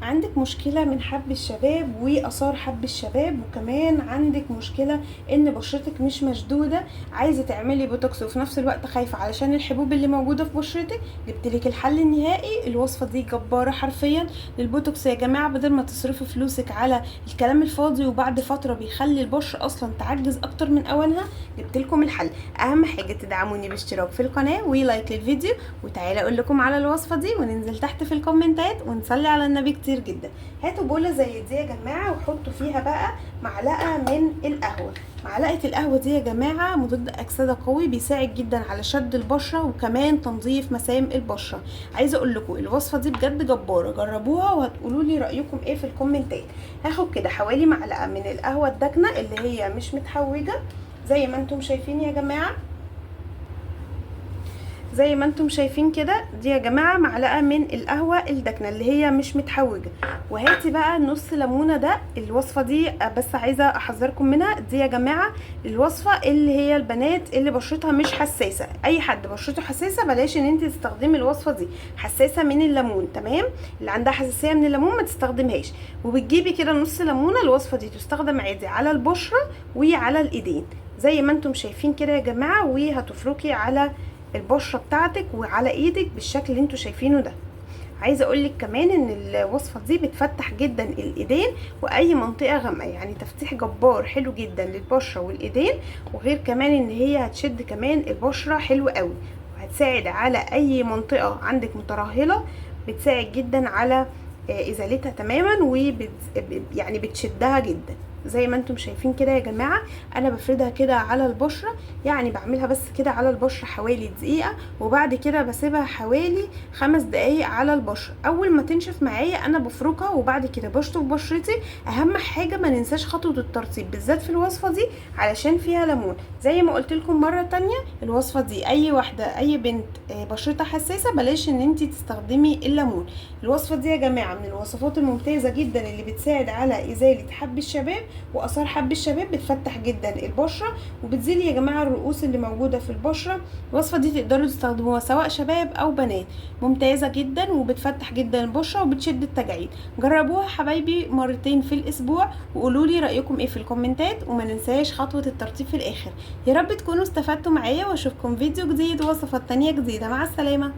عندك مشكلة من حب الشباب وآثار حب الشباب، وكمان عندك مشكلة ان بشرتك مش مشدودة، عايزة تعملي بوتوكس وفي نفس الوقت خايفة علشان الحبوب اللي موجودة في بشرتك. جبتلك الحل النهائي. الوصفة دي جبارة حرفيا للبوتوكس يا جماعة. بدل ما تصرفي فلوسك على الكلام الفاضي وبعد فترة بيخلي البشرة اصلا تعجز اكتر من اوانها، جبتلكم الحل. اهم حاجة تدعموني باشتراك في القناة و like للفيديو، وتعالى اقول لكم على الوصفة دي، وننزل تحت في الكومنتات ونصلي على النبي كتير جدا. هاتوا بوله زي دي يا جماعة وحطوا فيها بقى معلقه من القهوة. معلقه القهوة دي يا جماعة مضاد اكسده قوي، بيساعد جدا على شد البشرة وكمان تنظيف مسام البشرة. عايزه اقول لكم الوصفة دي بجد جبارة، جربوها وهتقولوا لي رايكم ايه في الكومنتات. هاخد كده حوالي معلقه من القهوة الداكنة اللي هي مش متحوجه زي ما انتم شايفين يا جماعة، زي ما انتم شايفين كده. دي يا جماعة معلقه من القهوة الداكنة اللي هي مش متحوجه. وهاتي بقى نص ليمونه. ده الوصفة دي بس عايزه احذركم منها، دي يا جماعة الوصفة اللي هي البنات اللي بشرتها مش حساسة، اي حد بشرته حساسة بلاش ان انت تستخدمي الوصفة دي، حساسة من الليمون، تمام؟ اللي عندها حساسية من الليمون ما تستخدمهاش. وبتجيبي كده نص ليمونه. الوصفة دي تستخدم عادي على البشرة وعلى الايدين زي ما انتم شايفين كده يا جماعة، وهتفركي على البشرة بتاعتك وعلى ايدك بالشكل اللي انتوا شايفينه ده. عايزه اقولك كمان ان الوصفة دي بتفتح جدا الايدين واي منطقة غامقه، يعني تفتيح جبار حلو جدا للبشره والايدين، وغير كمان ان هي هتشد كمان البشرة حلو قوي، وهتساعد على اي منطقة عندك مترهله، بتساعد جدا على ازالتها تماما، يعني بتشدها جدا زي ما انتم شايفين كده يا جماعة. انا بفردها كده على البشرة، يعني بعملها بس كده على البشرة حوالي دقيقة، وبعد كده بسيبها حوالي 5 دقايق على البشرة. اول ما تنشف معايا انا بفركها وبعد كده بشطف بشرتي. اهم حاجة ما ننساش خطوة الترطيب بالذات في الوصفة دي علشان فيها ليمون. زي ما قلت لكم مرة تانية، الوصفة دي اي واحدة اي بنت بشرتها حساسة بلاش ان انتي تستخدمي الليمون. الوصفة دي يا جماعة من الوصفات الممتازة جدا اللي بتساعد على ازالة حب الشباب واثار حب الشباب، بتفتح جدا البشرة وبتزيل يا جماعة الرؤوس اللي موجودة في البشرة. الوصفة دي تقدروا تستخدموها سواء شباب او بنات، ممتازة جدا وبتفتح جدا البشرة وبتشد التجاعيد. جربوها حبايبي مرتين في الاسبوع وقولوا لي رايكم ايه في الكومنتات، وما ننساش خطوة الترطيب في الاخر. يا رب تكونوا استفدتوا معايا، واشوفكم فيديو جديد ووصفات تانية جديدة. مع السلامة.